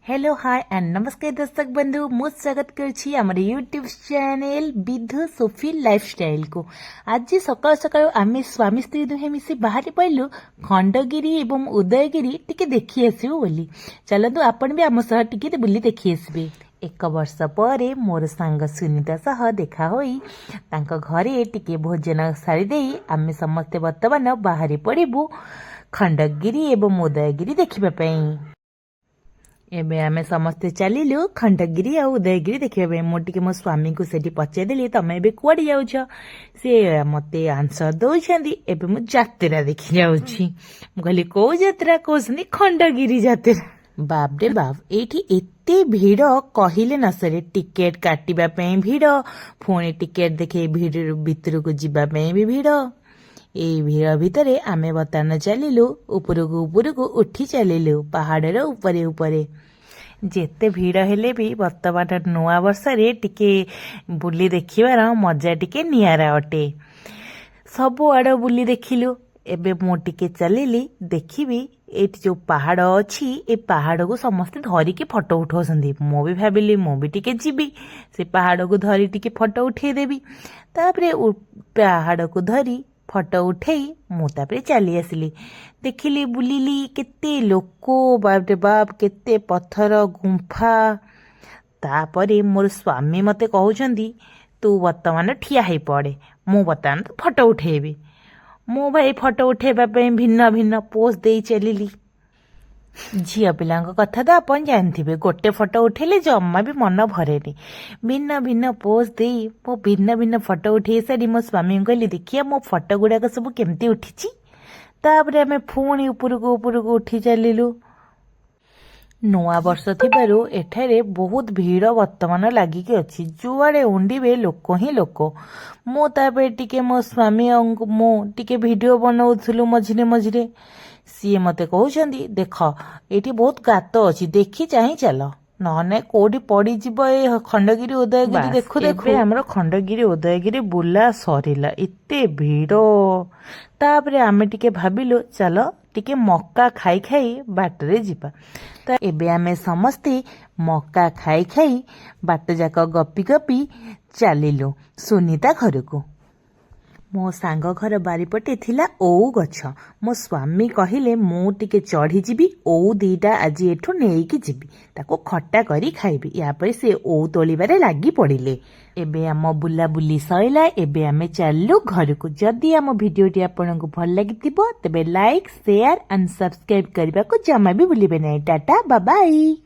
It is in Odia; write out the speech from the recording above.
ହ୍ୟାଲୋ, ହାଏ ଆଣ୍ଡ ନମସ୍କାର ଦର୍ଶକ ବନ୍ଧୁ। ମୁଁ ସ୍ୱାଗତ କରୁଛି ଆମର ୟୁଟ୍ୟୁବ୍ ଚ୍ୟାନେଲ୍ ବିଧୁ ସୋଫି ଲାଇଫଷ୍ଟାଇଲକୁ। ଆଜି ସକାଳୁ ସକାଳୁ ଆମେ ସ୍ୱାମୀ ସ୍ତ୍ରୀ ଦୁହେଁ ମିଶି ବାହାରି ପଡ଼ିଲୁ ଖଣ୍ଡଗିରି ଏବଂ ଉଦୟଗିରି ଟିକେ ଦେଖି ଆସିବୁ ବୋଲି। ଚାଲନ୍ତୁ, ଆପଣ ବି ଆମ ସହ ଟିକେ ବୁଲି ଦେଖି ଆସିବେ। ଏକ ବର୍ଷ ପରେ ମୋର ସାଙ୍ଗ ସୁନିତା ସହ ଦେଖା ହୋଇ ତାଙ୍କ ଘରେ ଟିକେ ଭୋଜନ ସାରିଦେଇ ଆମେ ସମସ୍ତେ ବର୍ତ୍ତମାନ ବାହାରି ପଡ଼ିବୁ ଖଣ୍ଡଗିରି ଏବଂ ଉଦୟଗିରି ଦେଖିବା ପାଇଁ। ଏବେ ଆମେ ସମସ୍ତେ ଚାଲିଲୁ ଖଣ୍ଡଗିରି ଆଉ ଉଦୟଗିରି ଦେଖିବା ପାଇଁ। ମୁଁ ଟିକେ ମୋ ସ୍ୱାମୀଙ୍କୁ ସେଠି ପଚାରିଦେଲି, "ତମେ ଏବେ କୁଆଡ଼େ ଯାଉଛ?" ସିଏ ମତେ ଆନ୍ସର ଦଉଛନ୍ତି, "ଏବେ ମୁଁ ଯାତ୍ରା ଦେଖି ଯାଉଛି।" ମୁଁ କହିଲି, "କୋଉ ଯାତ୍ରା?" କହୁଛନ୍ତି, "ଖଣ୍ଡଗିରି ଯାତ୍ରା।" ବାପରେ ବାପ, ଏଇଠି ଏତେ ଭିଡ଼ କହିଲେ ନ ସରେ। ଟିକେଟ କାଟିବା ପାଇଁ ଭିଡ଼, ପୁଣି ଟିକେଟ ଦେଖେଇ ଭିଡ଼ ଭିତରକୁ ଯିବା ପାଇଁ ବି ଭିଡ଼। ଏଇ ଭିଡ଼ ଭିତରେ ଆମେ ବର୍ତ୍ତମାନ ଚାଲିଲୁ, ଉପରକୁ ଉପରକୁ ଉଠି ଚାଲିଲୁ ପାହାଡ଼ର ଉପରେ ଉପରେ। ଯେତେ ଭିଡ଼ ହେଲେ ବି ବର୍ତ୍ତମାନ ନୂଆ ବର୍ଷରେ ଟିକେ ବୁଲି ଦେଖିବାର ମଜା ଟିକେ ନିଆରା ଅଟେ। ସବୁଆଡ଼ ବୁଲି ଦେଖିଲୁ। ଏବେ ମୁଁ ଟିକେ ଚାଲିଲି, ଦେଖିବି ଏଇଠି ଯୋଉ ପାହାଡ଼ ଅଛି, ଏ ପାହାଡ଼କୁ ସମସ୍ତେ ଧରିକି ଫଟୋ ଉଠାଉଛନ୍ତି। ମୁଁ ବି ଭାବିଲି, ମୁଁ ବି ଟିକେ ଯିବି, ସେ ପାହାଡ଼କୁ ଧରି ଟିକେ ଫଟୋ ଉଠେଇଦେବି। ତାପରେ ପାହାଡ଼କୁ ଧରି ଫଟୋ ଉଠେଇ ମୁଁ ତାପରେ ଚାଲି ଆସିଲି। ଦେଖିଲି, ବୁଲିଲି, କେତେ ଲୋକ, ବାପରେ ବାପ, କେତେ ପଥର ଗୁମ୍ଫା। ତାପରେ ମୋର ସ୍ୱାମୀ ମୋତେ କହୁଛନ୍ତି, "ତୁ ବର୍ତ୍ତମାନ ଠିଆ ହେଇ ପଡ଼େ, ମୁଁ ବର୍ତ୍ତମାନ ଫଟୋ ଉଠେଇବି।" ମୁଁ ଭାଇ ଫଟୋ ଉଠେଇବା ପାଇଁ ଭିନ୍ନ ଭିନ୍ନ ପୋଜ୍ ଦେଇ ଚାଲିଲି। ଝିଅ ପିଲାଙ୍କ କଥା ତ ଆପଣ ଜାଣିଥିବେ, ଗୋଟେ ଫଟୋ ଉଠେଇଲେ ଜମା ବି ମନ ଭରେନି। ଭିନ୍ନ ଭିନ୍ନ ପୋଜ୍ ଦେଇ ମୁଁ ଭିନ୍ନ ଭିନ୍ନ ଫଟୋ ଉଠେଇ ସାରି ମୋ ସ୍ୱାମୀଙ୍କୁ କହିଲି, "ଦେଖିବା ମୋ ଫଟୋ ଗୁଡ଼ାକ ସବୁ କେମିତି ଉଠିଛି।" ତାପରେ ଆମେ ପୁଣି ଉପରକୁ ଉପରକୁ ଉଠି ଚାଲିଲୁ। ନୂଆ ବର୍ଷ ଥିବାରୁ ଏଠାରେ ବହୁତ ଭିଡ଼ ବର୍ତ୍ତମାନ ଲାଗିକି ଅଛି। ଯୁଆଡ଼େ ଉଣ୍ଡିବେ, ଲୋକ ହିଁ ଲୋକ। ମୁଁ ତାପରେ ଟିକେ ମୋ ସ୍ୱାମୀ ଆଉ ମୁଁ ଟିକେ ଭିଡ଼ିଓ ବନଉଥିଲୁ ମଝିରେ ମଝିରେ। ସିଏ ମୋତେ କହୁଛନ୍ତି, "ଦେଖ, ଏଇଠି ବହୁତ ଗାତ ଅଛି, ଦେଖି ଚାହିଁ ଚାଲ, ନହେଲେ କୋଉଠି ପଡ଼ିଯିବ।" ଏ ଖଣ୍ଡଗିରି ଉଦୟଗିରି ଦେଖୁ ଦେଖୁ ଏବେ ଆମର ଖଣ୍ଡଗିରି ଉଦୟଗିରି ବୁଲା ସରିଲା। ଏତେ ଭିଡ଼। ତାପରେ ଆମେ ଟିକେ ଭାବିଲୁ, ଚାଲ ଟିକେ ମକା ଖାଇ ଖାଇ ବାଟରେ ଯିବା। ତ ଏବେ ଆମେ ସମସ୍ତେ ମକା ଖାଇ ଖାଇ ବାଟ ଯାକ ଗପି ଗପି ଚାଲିଲୁ ସୁନିତା ଘରକୁ। ମୋ ସାଙ୍ଗ ଘର ବାରିପଟେ ଥିଲା ଓଉ ଗଛ। ମୋ ସ୍ୱାମୀ କହିଲେ, "ମୁଁ ଟିକେ ଚଢ଼ିଯିବି, ଓଉ ଦିଟା ଆଜି ଏଠୁ ନେଇକି ଯିବି, ତାକୁ ଖଟା କରି ଖାଇବି।" ୟା ପରେ ସେ ଓଉ ତୋଳିବାରେ ଲାଗି ପଡ଼ିଲେ। ଏବେ ଆମ ବୁଲାବୁଲି ସଇଲା। ଏବେ ଆମେ ଚାଲିଲୁ ଘରକୁ। ଯଦି ଆମ ଭିଡ଼ିଓଟି ଆପଣଙ୍କୁ ଭଲ ଲାଗିଥିବ, ତେବେ ଲାଇକ୍, ସେୟାର ଆଣ୍ଡ ସବସ୍କ୍ରାଇବ୍ କରିବାକୁ ଜମା ବି ଭୁଲିବେ ନାହିଁ। ଟାଟା, ବାବାଇ।